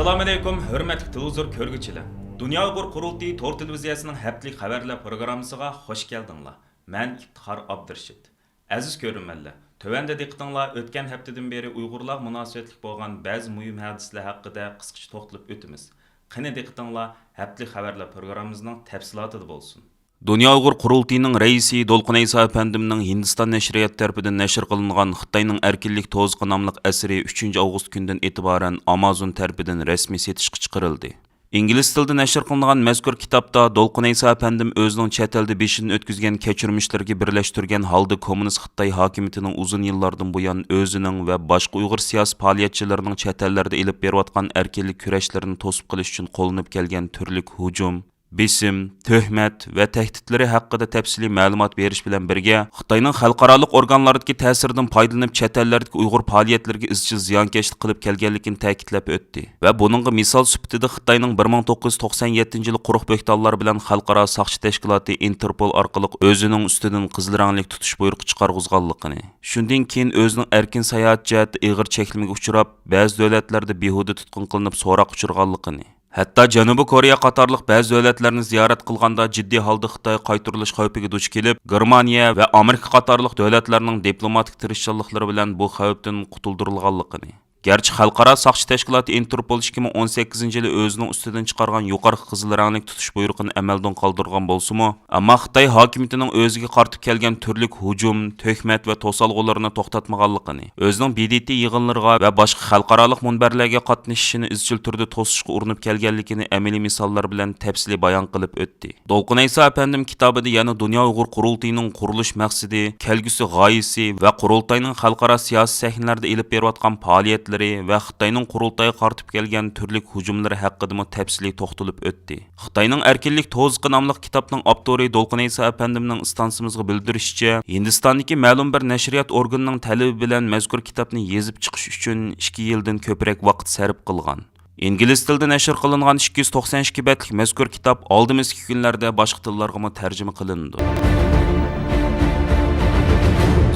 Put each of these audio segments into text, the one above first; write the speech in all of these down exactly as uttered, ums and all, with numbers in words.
ئەسسالامۇئەلەيكۇم، ھۆرمەتلىك تېلېۋىزور كۆرگۈچىلەر! دۇنيا ئۇيغۇر قۇرۇلتىيى تور تېلېۋىزىيەسىنىڭ ھەپتىلىك خەۋەرلەر پروگراممىسىغا خوش كەلدىڭلار. مەن ئىپتىخار ئابدۇرېشىت. ئەزىز كۆرۈرمەنلەر، تۆۋەندە دىققىتىڭلار ئۆتكەن ھەپتىدىن بېرى ئۇيغۇرلارغا مۇناسىۋەتلىك بولغان بەزى مۇھىم ھادىسىلەر ھەققىدە قىسقىچە توختىلىپ ئۆتىمىز. قېنى، دىققىتىڭلار ھەپتىلىك خەۋەرلەر پروگراممىمىزنىڭ تەپسىلاتىدا بولسۇن. دۇنيا ئۇيغۇر قۇرۇلتىيىنىڭ رەئىسى دولقۇن ئەيسا ئەپەندىمنىڭ ھىندىستان نەشرىيات تەرىپىدىن نەشر قىلىنغان خىتاينىڭ ئەركىنلىك توزۇقى ناملىق ئەسىرى ئۈچىنچى ئاۋغۇست كۈنىدىن ئېتىبارەن ئامازون تەرىپىدىن رەسمىي سېتىشقا چىقىرىلدى. ئىنگلىز تىلىدا نەشر قىلىنغان مەزكۇر كىتابتا دولقۇن ئەيسا ئەپەندىم ئۆزىنىڭ چەت ئەلدە بېشىدىن ئۆتكۈزگەن كەچۈرمىشلىرىگە بىرلەشتۈرگەن ھالدا كوممۇنىست خىتاي ھاكىمىيىتىنىڭ ئۇزۇن يىللاردىن بۇيان ئۆزىنىڭ ۋە باشقا ئۇيغۇر سىياسىي پائالىيەتچىلىرىنىڭ چەت ئەللەردە ئېلىپ بېرىۋاتقان ئەركىنلىك كۈرەشلىرىنى توسۇپ قېلىش ئۈچۈن قوللىنىپ كەلگەن تۈرلۈك ھۇجۇم، بېسىم، تۆھمەت ۋە تەھدىتلىرى ھەققىدە تەپسىلىي مەلۇمات بېرىش بىلەن بىرگە، خىتاينىڭ خەلقئارالىق ئورگانلاردىكى تەسىرىدىن پايدىلىنىپ، چەت ئەللەردىكى ئۇيغۇر پائالىيەتلىرىگە ئىزچىل زىيانكەشلىك قىلىپ كەلگەنلىكىنى تەكىتلەپ ئۆتتى ۋە بۇنىڭغا مىسال سۈپىتىدە خىتاينىڭ بىر مىڭ توققۇز يۈز توقسان يەتتىنچى يىلى قۇرۇق بۆھتانلار بىلەن خەلقئارا ساقچى تەشكىلاتى ئىنتېرپول ئارقىلىق ئۆزىنىڭ ئۈستىدىن قىزىل رەڭلىك تۇتۇش بۇيرۇقى چىقارغۇزغانلىقىنى، شۇندىن كېيىن ئۆزىنىڭ ئەركىن ساياھەت جەھەتتە ئېغىر چەكلىمىگە ئۇچراپ، بەزى دۆلەتلەردە بىھۇدە تۇتقۇن قىلىنىپ سوراققا ئۇچرىغانلىقىنى، ھەتتا جەنۇبىي كورېيە قاتارلىق بەزى دۆلەتلەرنى زىيارەت قىلغاندا جىددىي ھالدا خىتايغا قايتۇرۇلۇش خەۋپىگە دۇچ كېلىپ، گېرمانىيە ۋە ئامېرىكا قاتارلىق دۆلەتلەرنىڭ دىپلوماتىك تىرىشچانلىقلىرى بىلەن بۇ خەۋپتىن قۇتۇلدۇرۇلغانلىقىنى، گەرچە خەلقئارا ساقچى تەشكىلاتى ئىنتېرپول ئىككى مىڭ ئون سەككىزىنچى يىلى ئۆزىنىڭ ئۈستىدىن چىقارغان يۇقىرىقى قىزىل رەڭلىك تۇتۇش بۇيرۇقىنى ئەمەلدىن قالدۇرغان بولسىمۇ، ئەمما خىتاي ھاكىمىيىتىنىڭ ئۆزىگە قارىتىپ كەلگەن تۈرلۈك ھۇجۇم، تۆھمەت ۋە توسالغۇلىرىنى توختاتمىغانلىقىنى، ئۆزىنىڭ ب د ت يىغىنلىرىغا ۋە باشقا خەلقئارالىق مۇنبەرلەرگە قاتنىشىشىنى ئىزچىل تۈردە توسۇشقا ئۇرۇنۇپ كەلگەنلىكىنى ئەمەلىي مىساللار بىلەن تەپسىلىي بايان قىلىپ ئۆتتى. دولقۇن ئەيسا ئەپەندىم كىتابىدا يەنە دۇنيا ئۇيغۇر قۇرۇلتىيىنىڭ قۇرۇلۇش مەقسىتى، كەلگۈسى غايىسى ۋە قۇرۇلتاينىڭ خەلقئارا سىياسىي سەھنىلەردە ئېلىپ بېرىۋاتقان پائالىيەتلىرى ۋە خىتاينىڭ قۇرۇلتايغا قارىتىپ كەلگەن تۈرلۈك ھۇجۇملىرى ھەققىدىمۇ تەپسىلىي توختىلىپ ئۆتتى. خىتاينىڭ ئەركىنلىك توزۇقى ناملىق كىتابنىڭ ئاپتورى دولقۇن ئەيسا ئەپەندىمنىڭ ئىستانسىمىزغا بىلدۈرۈشىچە، ھىندىستاندىكى مەلۇم بىر نەشرىيات ئورگىنىنىڭ تەلىپى بىلەن مەزكۇر كىتابنى يېزىپ چىقىش ئۈچۈن ئىككى يىلدىن كۆپرەك ۋاقىت سەرپ قىلغان. ئىنگلىز تىلىدا نەشر قىلىنغان ئىككى يۈز توقسان ئىككى بەتلىك مەزكۇر كىتاب ئالدىمىزدىكى كۈنلەردە باشقا تىللارغىمۇ تەرجىمە قىلىنىدۇ.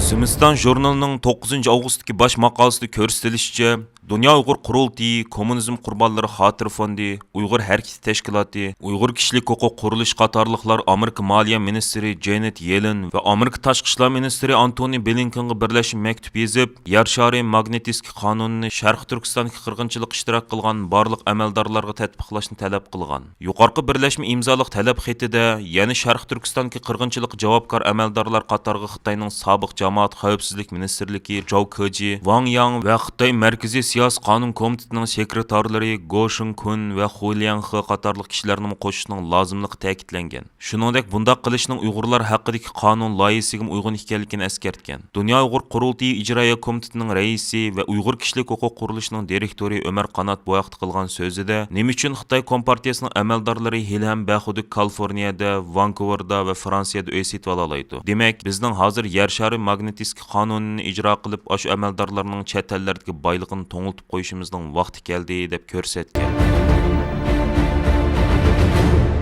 زىمىستان ژۇرنىلىنىڭ توققۇزىنچى ئاۋغۇستتىكى باش ماقالىسىدە كۆرسىتىلىشىچە، دۇنيا ئۇيغۇر قۇرۇلتىيى، كوممۇنىزم قۇربانلىرى خاتىرە فوندى، ئۇيغۇر ھەرىكىتى تەشكىلاتى، ئۇيغۇر كىشىلىك ھوقۇق قۇرۇلۇشى قاتارلىقلار ئامېرىكا مالىيە مىنىستىرى جېنېت يېلېن ۋە ئامېرىكا تاشقى ئىشلار مىنىستىرى ئانتونى بلىنكېنغا بىرلەشمە مەكتۇپ يېزىپ، يەر شارى ماگنىتسكىي قانۇنىنى شەرقىي تۈركىستاندىكى قىرغىنچىلىققا ئىشتىراك قىلغان بارلىق ئەمەلدارلارغا تەتبىقلاشنى تەلەپ قىلغان. يۇقىرىقى بىرلەشمە ئىمزالىق تەلەپ خېتىدە يەنە شەرقىي تۈركىستاندىكى قىرغىنچىلىققا جاۋابكار ئەمەلدارلار قاتارىغا خىتاينىڭ سابىق جامائەت خەۋپسىزلىك مىنىستىرلىكى جاۋ كېجى، ۋاڭ ياڭ ۋە خىتاي مەركىزىي سىياسىي قانۇن كومىتېتىنىڭ سېكرېتارلىرى گو شېڭكۈن ۋە خۇ ليەنخې قاتارلىق كىشىلەرنىمۇ قوشۇشنىڭ لازىملىقى تەكىتلەنگەن. شۇنىڭدەك بۇنداق قىلىشنىڭ ئۇيغۇرلار ھەققىدىكى قانۇن لايىھىسىگىمۇ ئۇيغۇن ئىكەنلىكىنى ئەسكەرتكەن. دۇنيا ئۇيغۇر قۇرۇلتىيى ئىجرائىيە كومىتېتىنىڭ رەئىسى ۋە ئۇيغۇر كىشىلىك ھوقۇق قۇرۇلۇشىنىڭ دىرېكتورى ئۆمەر قانات بۇ ھەقتە قىلغان سۆزىدە، نېمە ئۈچۈن خىتاي كومپارتىيىسىنىڭ ئەمەلدارلىرى ھېلىھەم بەخۇدۇك كالىفورنىيەدە، ۋانكۇۋېردا ۋە فرانسىيەدە ئۆي سېتىۋالالايدۇ؟ دېمەك، بىزنىڭ ھازىر يەر شارى ماگنىتسكىي قانۇنىنى ئىجرا قىلىپ، ئاشۇ ئەمەلدارلارنىڭ چەت ئەللەردىكى بايلىقىنى توڭلىتىپ قويۇشىمىزنىڭ ۋاقتى كەلدى، دەپ كۆرسەتكەن.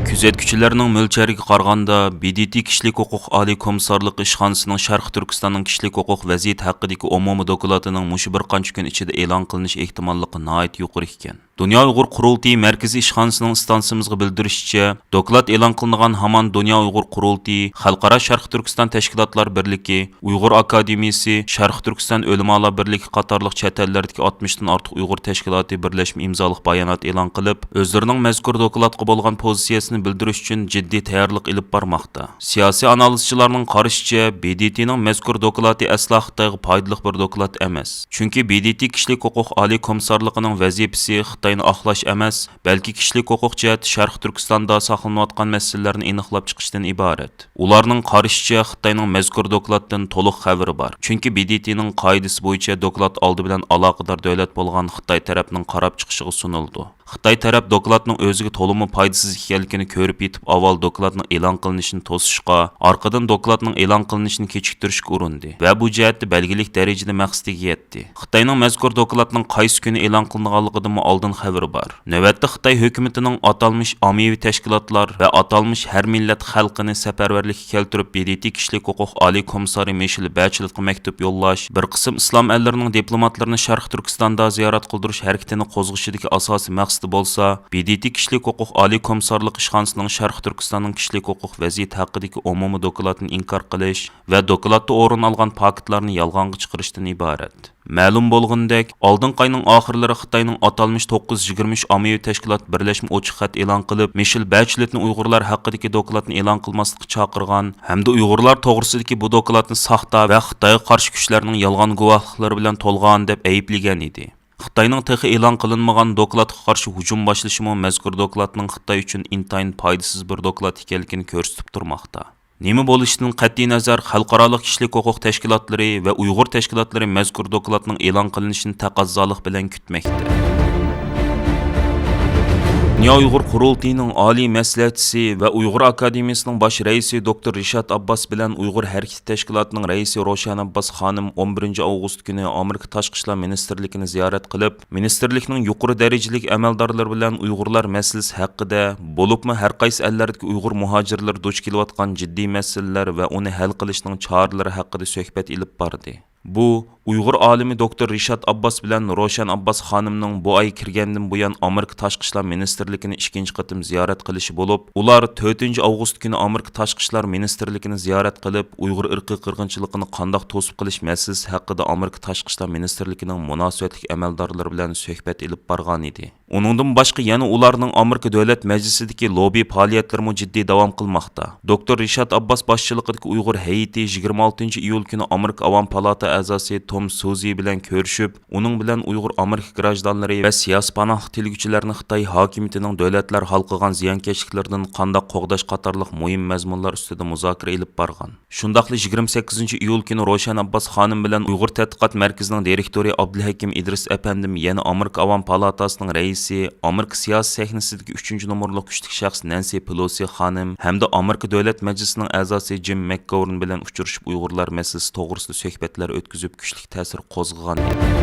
كۆزەتكۈچىلەرنىڭ مۆلچەرىگە قارىغاندا، ب د ت كىشىلىك ھوقۇق ئالىي كومىسسارلىقى ئىشخانىسىنىڭ شەرقىي تۈركىستاننىڭ كىشىلىك ھوقۇق ۋەزىيىتى ھەققىدىكى ئومۇمىي دوكلاتىنىڭ مۇشۇ بىر قانچە كۈن ئىچىدە ئېلان قىلىنىش ئېھتىماللىقى ناھايىتى يۇقىرى ئىكەن. دۇنيا ئۇيغۇر قۇرۇلتىيى مەركىزىي ئىشخانىسىنىڭ ئىستانسىمىزغا بىلدۈرۈشىچە، دوكلات ئېلان قىلىنغان ھامان دۇنيا ئۇيغۇر قۇرۇلتىيى، خەلقئارا شەرقىي تۈركىستان تەشكىلاتلار بىرلىكى، ئۇيغۇر ئاكادېمىيىسى، شەرقىي تۈركىستان ئۆلىمالار بىرلىكى قاتارلىق چەت ئەللەردىكى ئاتمىشتىن ئارتۇق ئۇيغۇر تەشكىلاتى بىرلەشمە ئىمزالىق بايانات ئېلان قىلىپ، ئۆزلىرىنىڭ مەزكۇر دوكلاتقا بولغان پوزىتسىيەسىنى بىلدۈرۈش ئۈچۈن جىددىي تەييارلىق ئېلىپ بارماقتا. سىياسىي ئانالىزچىلارنىڭ قارىشىچە، ب د ت نىڭ مەزكۇر دوكلاتى ئەسلا خىتايغا پايدىلىق بىر دوكلات ئەمەس. چۈنكى ب د ت كىشىلىك ھوقۇق ئالىي كومىسسارلىقىنىڭ ۋەزىپىسى خىتاينى ئاقلاش ئەمەس، بەلكى كىشىلىك ھوقۇق جەھەتتە شەرقىي تۈركىستاندا ساقلىنىۋاتقان مەسىلىلەرنى ئېنىقلاپ چىقىشتىن ئىبارەت. ئۇلارنىڭ قارىشىچە، خىتاينىڭ مەزكۇر دوكلاتتىن تولۇق خەۋىرى بار. چۈنكى ب د ت نىڭ قائىدىسى بويىچە دوكلات ئالدى بىلەن ئالاقىدار دۆلەت بولغان خىتاي تەرەپنىڭ قاراپ چىقىشىغا سۇنۇلىدۇ. خىتاي تەرەپ دوكلاتنىڭ ئۆزىگە تولىمۇ پايدىسىز ئىكەنلىكىنى كۆرۈپ يېتىپ، ئاۋۋال دوكلاتنىڭ ئېلان قىلىنىشىنى توسۇشقا، ئارقىدىن دوكلاتنىڭ ئېلان قىلىنىشىنى كېچىكتۈرۈشكە ئۇرۇندى ۋە بۇ جەھەتتە بەلگىلىك دەرىجىدە مەقسىتىگە يەتتى. خىتاينىڭ مەزكۇر دوكلاتنىڭ قايسى كۈنى ئېلان قىلىنغانلىقىدىنمۇ ئالدىن خەۋىرى بار. نۆۋەتتە خىتاي ھۆكۈمىتىنىڭ ئاتالمىش ئاممىۋى تەشكىلاتلار ۋە ئاتالمىش ھەر مىللەت خەلقىنى سەپەرۋەرلىككە كەلتۈرۈپ، ب د ت كىشىلىك ھوقۇق ئالىي كومىسسارى مىشېل بەچلېتقا مەكتۇپ يوللاش، بىر قىسىم ئىسلام ئەللىرىنىڭ دىپلوماتلىرىنى شەرقىي تۈركىستاندا زىيارەت قىلدۇرۇش ھەرىكىتىنى قوزغىشىدىكى ئاساسىي مەقسەت بولسا، ب د ت كىشىلىك ھوقۇق ئالىي كومىسسارلىق ئىشخانىسىنىڭ شەرقىي تۈركىستاننىڭ كىشىلىك ھوقۇق ۋەزىيىتى ھەققىدىكى ئومۇمىي دوكلاتىنى ئىنكار قىلىش ۋە دوكلاتتا ئورۇن ئالغان پاكىتلارنى يالغانغا چىقىرىشتىن ئىبارەت. مەلۇم بولغىنىدەك، ئالدىنقى ئاينىڭ ئاخىرلىرى خىتاينىڭ ئاتالمىش توققۇز يۈز يىگىرمە ئۈچ ئاممىۋى تەشكىلات بىرلەشمە ئوچۇق خەت ئېلان قىلىپ، مىشېل بەچلېتنى ئۇيغۇرلار ھەققىدىكى دوكلاتنى ئېلان قىلماسلىققا چاقىرغان ھەمدە ئۇيغۇرلار توغرىسىدىكى بۇ دوكلاتنى ساختا ۋە خىتايغا قارشى كۈچلەرنىڭ يالغان گۇۋاھلىقلىرى بىلەن تولغان دەپ ئەيىبلىگەن ئىدى. خىتاينىڭ تېخى ئېلان قىلىنمىغان دوكلاتقا قارشى ھۇجۇم باشلىشىمۇ مەزكۇر دوكلاتنىڭ خىتاي ئۈچۈن ئىنتايىن پايدىسىز بىر دوكلات ئىكەنلىكىنى كۆرسىتىپ تۇرماقتا. نېمە بولۇشىدىن قەتئىينەزەر، خەلقئارالىق كىشىلىك ھوقۇق تەشكىلاتلىرى ۋە ئۇيغۇر تەشكىلاتلىرى مەزكۇر دوكلاتنىڭ ئېلان قىلىنىشىنى تەقەززالىق بىلەن كۈتمەكتە. دۇنيا ئۇيغۇر قۇرۇلتىيىنىڭ ئالىي مەسلىھەتچىسى ۋە ئۇيغۇر ئاكادېمىيىسىنىڭ باش رەئىسى دوكتور رىشات ئابباس بىلەن ئۇيغۇر ھەرىكىتى تەشكىلاتىنىڭ رەئىسى روشەن ئابباس خانىم ئون بىرىنچى ئاۋغۇست كۈنى ئامېرىكا تاشقى ئىشلار مىنىستىرلىكىنى زىيارەت قىلىپ، مىنىستىرلىكنىڭ يۇقىرى دەرىجىلىك ئەمەلدارلىرى بىلەن ئۇيغۇرلار مەسىلىسى ھەققىدە، بولۇپمۇ ھەر قايسى ئەللەردىكى ئۇيغۇر مۇھاجىرلىرى دۇچ كېلىۋاتقان جىددىي مەسىلىلەر ۋە ئۇنى ھەل قىلىشنىڭ چارىلىرى ھەققىدە سۆھبەت ئېلىپ باردى. بۇ، ئۇيغۇر ئالىمى دوكتور رىشات ئابباس بىلەن روشەن ئابباس خانىمنىڭ بۇ ئاي كىرگەندىن بۇيان ئامېرىكا تاشقى ئىشلار مىنىستىرلىكىنى ئىككىنچى قېتىم زىيارەت قىلىشى بولۇپ، ئۇلار تۆتىنچى ئاۋغۇست كۈنى ئامېرىكا تاشقى ئىشلار مىنىستىرلىكىنى زىيارەت قىلىپ، ئۇيغۇر ئىرقىي قىرغىنچىلىقىنى قانداق توسۇپ قېلىش مەسىلىسى ھەققىدە ئامېرىكا تاشقى ئىشلار مىنىستىرلىكىنىڭ مۇناسىۋەتلىك ئەمەلدارلىرى بىلەن سۆھبەت ئېلىپ بارغان ئىدى. ئۇنىڭدىن باشقا يەنە ئۇلارنىڭ ئامېرىكا دۆلەت مەجلىسىدىكى لوببى پائالىيەتلىرىمۇ جىددىي داۋام قىلماقتا. دوكتور رىشات ئابباس باشچىلىقىدىكى ئۇيغۇر ھەيئىتى يىگىرمە ئالتىنچى ئىيۇل كۈنى ئامېرىكا ئاۋام پالاتا ئەزاسى توم سۇزى بىلەن كۆرۈشۈپ، ئۇنىڭ بىلەن ئۇيغۇر ئامېرىكا گراژدانلىرى ۋە سىياسىي پاناھلىق تىلىگۈچىلەرنى خىتاي ھاكىمىيىتىنىڭ دۆلەتلەر ھالقىغان زىيانكەشلىكلىرىدىن قانداق قوغداش قاتارلىق مۇھىم مەزمۇنلار ئۈستىدە مۇزاكىرە ئېلىپ بارغان. شۇنداقلا يىگىرمە سەككىزىنچى ئىيۇل كۈنى روشەن ئابباس خانىم بىلەن ئۇيغۇر تەتقىقات مەركىزىنىڭ دىرېكتورى ئابدۇلھەكىم ئىدرىس ئەپەندىم يەنە ئامېرىكا ئاۋام پالاتاسىنىڭ رەئىسى، ئامېرىكا سىياسىي سەھنىسىدىكى ئۈچىنچى نومۇرلۇق كۈچلۈك شەخس نەنسى پېلوسى خانىم ھەمدە ئامېرىكا دۆلەت مەجلىسىنىڭ ئەزاسى جىم مەكگوۋېرن بىلەن ئۇچرىشىپ، ئۇيغۇرلار مەسىلىسى توغرىسىدا سۆھبەتلەر ئۆتكۈزۈپ، كۈچلۈك تەسىر قوزغىغان ئىدى.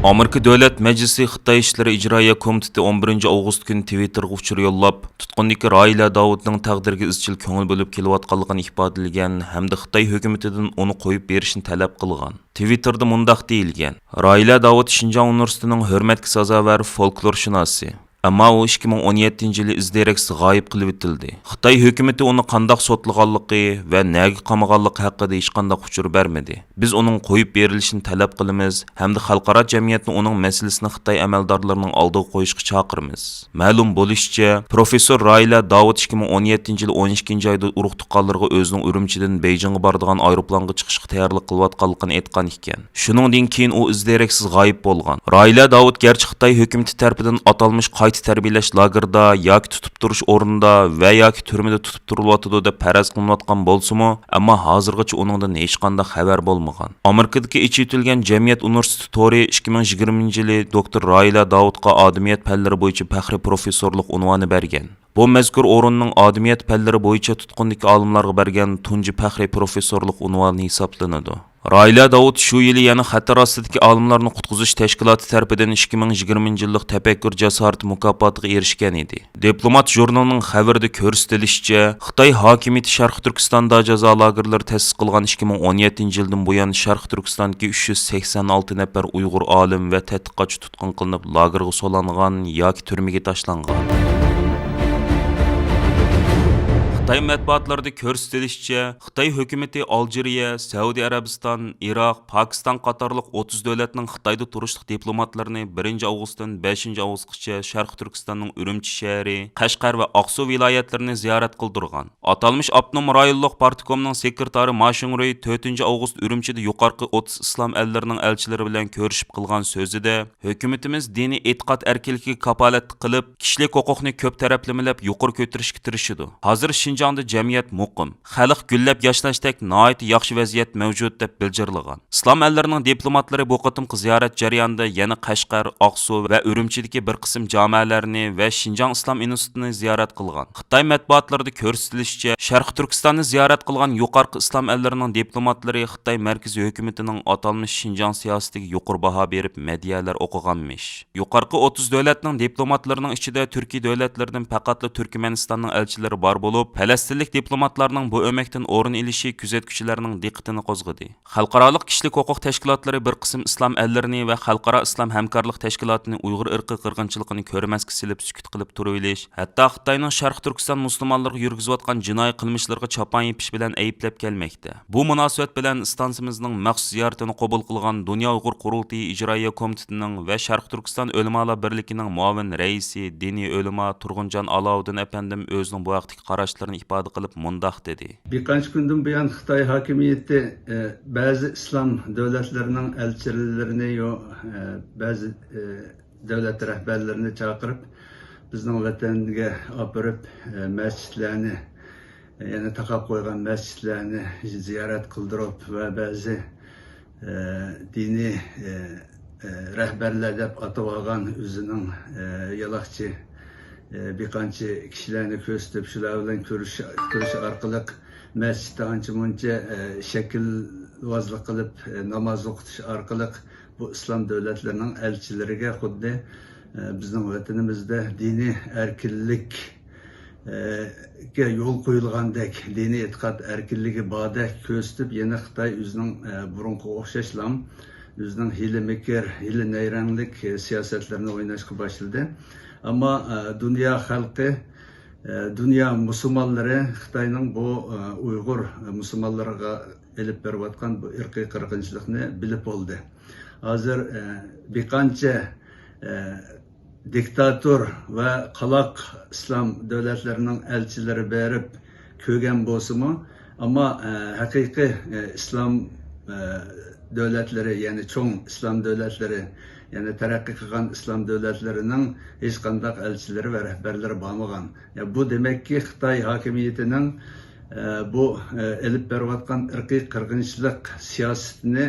ئامېرىكا دۆلەت مەجلىسى خىتاي ئىشلىرى ئىجرائىيە كومىتېتى ئون بىرىنچى ئاۋغۇست كۈنى تىۋىتتېرغا ئۇچۇر يوللاپ، تۇتقۇندىكى راھىلە داۋۇتنىڭ تەقدىرىگە ئىزچىل كۆڭۈل بۆلۈپ كېلىۋاتقانلىقىنى ئىپادىلىگەن ھەمدە خىتاي ھۆكۈمىتىدىن ئۇنى قويۇپ بېرىشنى تەلەپ قىلغان. تىۋىتتېردا مۇنداق دېيىلگەن: راھىلە داۋۇت شىنجاڭ ئۇنىۋېرسىتېتىنىڭ ھۆرمەتكە سازاۋەر فولكلورشۇناسى. ئەمما ئۇ ئىككى مىڭ ئون يەتتىنچى يىلى ئىز دېرەكسىز غايىب قىلىۋېتىلدى. خىتاي ھۆكۈمىتى ئۇنى قانداق سوتلىغانلىقى ۋە نەگە قامىغانلىقى ھەققىدە ھېچقانداق ئۇچۇر بەرمىدى. بىز ئۇنىڭ قويۇپ بېرىلىشىنى تەلەپ قىلىمىز ھەمدە خەلقئارا جەمئىيەتنى ئۇنىڭ مەسىلىسىنى خىتاي ئەمەلدارلىرىنىڭ ئالدىغا قويۇشقا چاقىرىمىز. مەلۇم بولۇشىچە، پروفېسسور راھىلە داۋۇت ئىككى مىڭ ئون يەتتىنچى يىلى ئون ئىككىنچى ئايدا ئۇرۇق تۇغقانلىرىغا ئۆزىنىڭ ئۈرۈمچىدىن بېيجىڭغا بارىدىغان ئايروپىلانغا چىقىشقا تەييارلىق قىلىۋاتقانلىقىنى ئېيتقان ئىكەن. شۇنىڭدىن كېيىن ئۇ ئىز دېرەكسىز غايىب بولغان. راھىلە داۋۇت گەرچە خىتاي ھۆكۈمىتى تەرىپىدىن ئاتالمىش قايتا تەربىيەلەش لاگېرىدا ياكى تۇتۇپ تۇرۇش ئورنىدا ۋە ياكى تۈرمىدە تۇتۇپ تۇرۇلۇۋاتىدۇ دەپ پەرەز قىلىنىۋاتقان بولسىمۇ، ئەمما ھازىرغىچە ئۇنىڭدىن ھېچقانداق خەۋەر بولمىغان. ئامېرىكىدىكى ئېچىۋېتىلگەن جەمئىيەت ئۇنىۋېرسىتېتى تورى ئىككى مىڭ يىگىرمىنچى يىلى دوكتور راھىلە داۋۇتقا ئادىمىيەت پەنلىرى بويىچە پەخرىي پروفېسسورلۇق ئۇنۋانى بەرگەن. بۇ مەزكۇر ئورۇننىڭ ئادىمىيەت پەنلىرى بويىچە تۇتقۇندىكى ئالىملارغا بەرگەن تۇنجى پەخرىي پروفېسسورلۇق ئۇنۋانى ھېسابلىنىدۇ. راھىلە داۋۇت شۇ يىلى يەنە خەتەر ئاستىدىكى ئالىملارنى قۇتقۇزۇش تەشكىلاتى تەرىپىدىن ئىككى مىڭ يىگىرمىنچى يىللىق تەپەككۇر جاسارىتى مۇكاپاتىغا ئېرىشكەن ئىدى. دىپلومات ژۇرنىلىنىڭ خەۋىرىدە كۆرسىتىلىشىچە، خىتاي ھاكىمىيىتى شەرقىي تۈركىستاندا جازا لاگېرلىرى تەسىس قىلغان ئىككى مىڭ ئون يەتتىنچى يىلدىن بۇيان شەرقىي تۈركىستاندىكى ئۈچ يۈز سەكسەن ئالتە نەپەر ئۇيغۇر ئالىم ۋە تەتقىقاتچى تۇتقۇن قىلىنىپ، لاگېرغا سولانغان ياكى تۈرمىگە تاشلانغان. خىتاي مەتبۇئاتلىرىدا كۆرسىتىلىشىچە، خىتاي ھۆكۈمىتى ئالجىرىيە، سەئۇدى ئەرەبىستان، ئىراق، پاكىستان قاتارلىق ئوتتۇز دۆلەتنىڭ خىتايدا تۇرۇشلۇق دىپلوماتلىرىنى بىرىنچى ئاۋغۇستتىن بەشىنچى ئاۋغۇستقىچە شەرقىي تۈركىستاننىڭ ئۈرۈمچى شەھىرى، قەشقەر ۋە ئاقسۇ ۋىلايەتلىرىنى زىيارەت قىلدۇرغان. ئاتالمىش ئاپتونوم رايونلۇق پارتكومنىڭ سېكرېتارى ما شىڭرۇي تۆتىنچى ئاۋغۇست ئۈرۈمچىدە يۇقارقى ئوتتۇز ئىسلام ئەللىرىنىڭ ئەلچىلىرى بىلەن كۆرۈشۈپ قىلغان سۆزىدە، ھۆكۈمىتىمىز دىنىي ئېتىقاد ئەركىنلىكىگە كاپالەتلىك قىلىپ، كىشىلىك ھوقۇقنى كۆپ تەرەپلىمىلەپ يۇقىرى كۆتۈرۈشكە تىرىشىدۇ. ھازىر شىنجاڭدا جەمئىيەت مۇقىم، خەلق گۈللەپ ياشناشتەك ناھايىتى ياخشى ۋەزىيەت مەۋجۇت، دەپ بىلجىرلىغان. ئىسلام ئەللىرىنىڭ دىپلوماتلىرى بۇ قېتىمقى زىيارەت جەريانىدا يەنە قەشقەر، ئاقسۇ ۋە ئۈرۈمچىدىكى بىر قىسىم جامەلەرنى ۋە شىنجاڭ ئىسلام ئىنستىتۇتىنى زىيارەت قىلغان. خىتاي مەتبۇئاتلىرىدا كۆرسىتىلىشىچە، شەرقىي تۈركىستاننى زىيارەت قىلغان يۇقارقى ئىسلام ئەللىرىنىڭ دىپلوماتلىرى خىتاي مەركىزىي ھۆكۈمىتىنىڭ ئاتالمىش شىنجاڭ سىياسىتىگە يۇقىرى باھا بېرىپ، مەدھىيەلەر ئوقۇغانمىش. يۇقارقى ئوتتۇز دۆلەتنىڭ دىپلوماتلىرىنىڭ ئىچىدە تۈركىي دۆلەتلىرىدىن پەقەتلا تۈركمەنىستاننىڭ ئەلچىلىرى بار بولۇپ، پەلەستىنلىك دىپلوماتلارنىڭ بۇ ئۆمەكتىن ئورۇن ئېلىشى كۆزەتكۈچىلەرنىڭ دىققىتىنى قوزغىدى. خەلقئارالىق كىشىلىك ھوقۇق تەشكىلاتلىرى بىر قىسىم ئىسلام ئەللىرىنى ۋە خەلقئارا ئىسلام ھەمكارلىق تەشكىلاتىنى ئۇيغۇر ئىرقىي قىرغىنچىلىقىنى كۆرمەسكە سېلىپ سۈكۈت قىلىپ تۇرۇۋېلىش، ھەتتا خىتاينىڭ شەرقىي تۈركىستان مۇسۇلمانلىرىغا يۈرگۈزۈۋاتقان جىنايى قىلمىشلىرىغا چاپان يېپىش بىلەن ئەيىبلەپ كەلمەكتە. بۇ مۇناسىۋەت بىلەن ئىستانسىمىزنىڭ مەخسۇس زىيارىتىنى قوبۇل قىلغان دۇنيا ئۇيغۇر قۇرۇلتىيى ئىجرائىيە كومىتېتىنىڭ ۋە شەرقىي تۈركىستان ئۆلىمالار بىرلىكىنىڭ مۇئاۋىن رەئىسى، دىنىي ئۆلىما تۇرغۇنجان ئالاۋۇدىن ئەپەندىم ئۆزىنىڭ بۇ ھەقتىكى قاراشلىرىنى ئىپادە قىلىپ مۇنداق دېدى. بىر قانچە كۈندىن بۇيان خىتاي ھاكىمىيىتى، ئە، بەزى ئىسلام دۆلەتلىرىنىڭ ئەلچىلىرىنى يو-، ئە، بەزى، ئە، دۆلەت رەھبەرلىرىنى چاقىرىپ، بىزنىڭ ۋەتەنگە ئاپىرىپ، ئە، مەسچىتلەرنى، يەنى تاقاپ قويغان مەسچىتلەرنى زىيارەت قىلدۇرۇپ ۋە بەزى، ئە، دىنىي، ئە، ئە، رەھبەرلەر دەپ ئاتىۋالغان ئۆزىنىڭ، ئە، يالاقچى، ئە، بىر قانچە كىشىلەرنى كۆرسىتىپ، شۇلار بىلەن كۆرۈش-، كۆرۈش ئارقىلىق مەسچىتتە ئانچە-مۇنچە، ئە، شەكىلۋازلىق قىلىپ، ئە، ناماز ئوقۇتۇش ئارقىلىق بۇ ئىسلام دۆلەتلىرىنىڭ ئەلچىلىرىگە خۇددى، ئە، بىزنىڭ ۋەتىنىمىزدە دىنىي ئەركىنلىك، ئە، گە يول قويۇلغاندەك، دىنىي ئېتىقاد ئەركىنلىكى باردەك كۆرسىتىپ، يەنە خىتاي ئۆزىنىڭ، ئە، بۇرۇنقىغا ئوخشاشلا ئۆزىنىڭ ھىيلە-مىكىر، ھىيلە-نەيرەڭلىك، ئە، سىياسەتلىرىنى ئويناشقا باشلىدى. ئەمما، ئە، دۇنيا خەلقى، ئە، دۇنيا مۇسۇلمانلىرى خىتاينىڭ بۇ، ئە، ئۇيغۇر مۇسۇلمانلىرىغا ئېلىپ بېرىۋاتقان بۇ ئىرقىي قىرغىنچىلىقنى بىلىپ بولدى. ھازىر، ئە، بىر قانچە، ئە، دىكتاتور ۋە قالاق ئىسلام دۆلەتلىرىنىڭ ئەلچىلىرى بېرىپ كۆرگەن بولسىمۇ، ئەمما، ئە، ھەقىقىي، ئە، ئىسلام، ئە، دۆلەتلىرى، يەنى چوڭ ئىسلام دۆلەتلىرى، يەنى تەرەققىي قىلغان ئىسلام دۆلەتلىرىنىڭ ھېچقانداق ئەلچىلىرى ۋە رەھبەرلىرى بارمىغان. يا، بۇ دېمەككى، خىتاي ھاكىمىيىتىنىڭ، ئە، بۇ، ئە، ئېلىپ بېرىۋاتقان ئىرقىي قىرغىنچىلىق سىياسىتىنى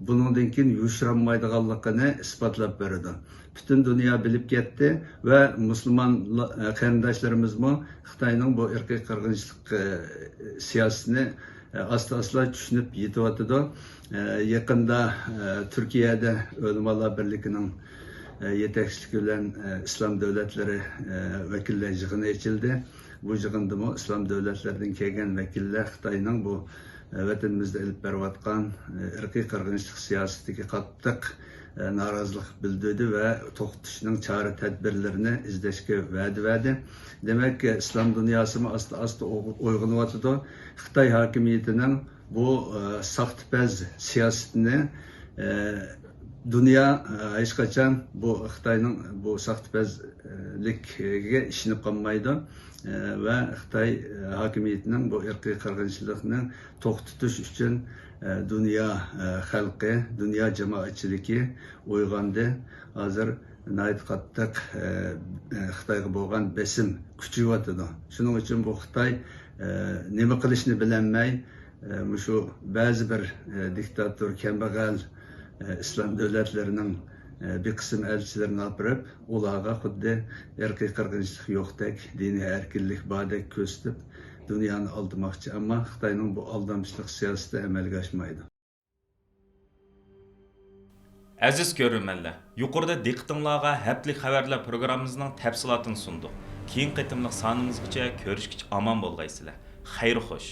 بۇنىڭدىن كېيىن يوشۇرالمايدىغانلىقىنى ئىسپاتلاپ بېرىدۇ. پۈتۈن دۇنيا بىلىپ كەتتى ۋە مۇسۇلمان، ئە، قېرىنداشلىرىمىزمۇ خىتاينىڭ بۇ ئىرقىي قىرغىنچىلىق، ئە، سىياسىتىنى، ئە، ئاستا-ئاستا چۈشىنىپ يېتىۋاتىدۇ. ئە، يېقىندا، ئە، تۈركىيەدە ئۆلىمالار بىرلىكىنىڭ، ئە، يېتەكچىلىكى بىلەن، ئە، ئىسلام دۆلەتلىرى، ئە، ۋەكىللەر يىغىنى ئېچىلدى. بۇ يىغىندىمۇ ئىسلام دۆلەتلىرىدىن كەلگەن ۋەكىللەر خىتاينىڭ بۇ، ئە، ۋەتىنىمىزدە ئېلىپ بېرىۋاتقان، ئە، ئىرقىي قىرغىنچىلىق سىياسىتىگە قاتتىق، ئە، نارازىلىق بىلدۈردى ۋە توختىتىشنىڭ چارە تەدبىرلىرىنى ئىزدەشكە ۋەدە بەردى. دېمەك، ئىسلام دۇنياسىمۇ ئاستا-ئاستا ئوغ-، ئويغىنىۋاتىدۇ. خىتاي ھاكىمىيىتىنىڭ بۇ، ئە، ساختىپەز سىياسىتىنى، ئە، دۇنيا، ئە، ھېچقاچان بۇ خىتاينىڭ بۇ ساختىپەزلىكىگە ئىشىنىپ قالمايدۇ، ئە، ۋە خىتاي، ئە، ھاكىمىيىتىنىڭ بۇ ئىرقىي قىرغىنچىلىقنى توختىتىش ئۈچۈن، ئە، دۇنيا، ئە، خەلقى، دۇنيا جامائەتچىلىكى ئويغاندى. ھازىر ناھايىتى قاتتىق، ئە، ئە، خىتايغا بولغان بېسىم كۈچىيىۋاتىدۇ. شۇنىڭ ئۈچۈن بۇ خىتاي، ئە، نېمە قىلىشنى بىلەلمەي، ئە، مۇشۇ بەزى بىر، ئە، دىكتاتور، كەمبەغەل، ئە، ئىسلام دۆلەتلىرىنىڭ، ئە، بىر قىسىم ئەلچىلىرىنى ئاپىرىپ، ئۇلارغا خۇددى ئىرقىي قىرغىنچىلىق يوقتەك، دىنىي ئەركىنلىك باردەك كۆرسىتىپ، دۇنيانى ئالدىماقچى. ئەمما خىتاينىڭ بۇ ئالدامچىلىق سىياسىتى ئەمەلگە ئاشمايدۇ. ئەزىز كۆرۈرمەنلەر، يۇقىرىدا دىققىتىڭلارغا ھەپتىلىك خەۋەرلەر پروگراممىمىزنىڭ تەپسىلاتىنى سۇندۇق. كېيىنكى قېتىملىق سانىمىزغىچە كۆرۈشكىچە ئامان بولغايسىلەر. خەير خوش.